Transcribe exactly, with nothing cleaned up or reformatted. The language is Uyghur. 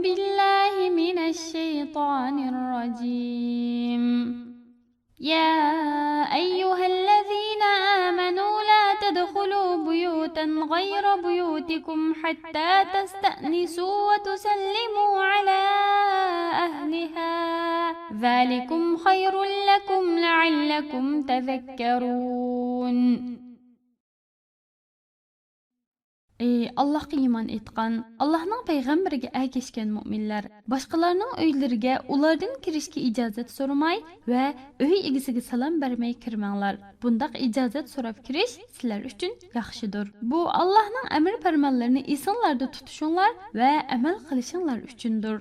بالله من الشيطان الرجيم. يا أيها الذين آمنوا لا تدخلوا بيوتا غير بيوتكم حتى تستأنسوا وتسلموا على أهلها، ذلكم خير لكم لعلكم تذكرون. ئى ئاللاھقا ئىمان ئېيتقان، ئاللاھنىڭ پەيغەمبىرىگە ئەگەشكەن مۆمىنلەر، باشقىلارنىڭ ئۆيلىرىگە ئۇلاردىن كىرىشكە ئىجازەت سورىماي ۋە ئۆي ئىگىسىگە سالام بەرمەي كىرمەڭلار. بۇنداق ئىجازەت سوراپ كىرىش سىلەر ئۈچۈن ياخشىدۇر. بۇ ئاللاھنىڭ ئەمر پەرمانلىرىنى ئېسىڭلاردا تۇتۇشۇڭلار ۋە ئەمەل قىلىشىڭلار ئۈچۈندۇر.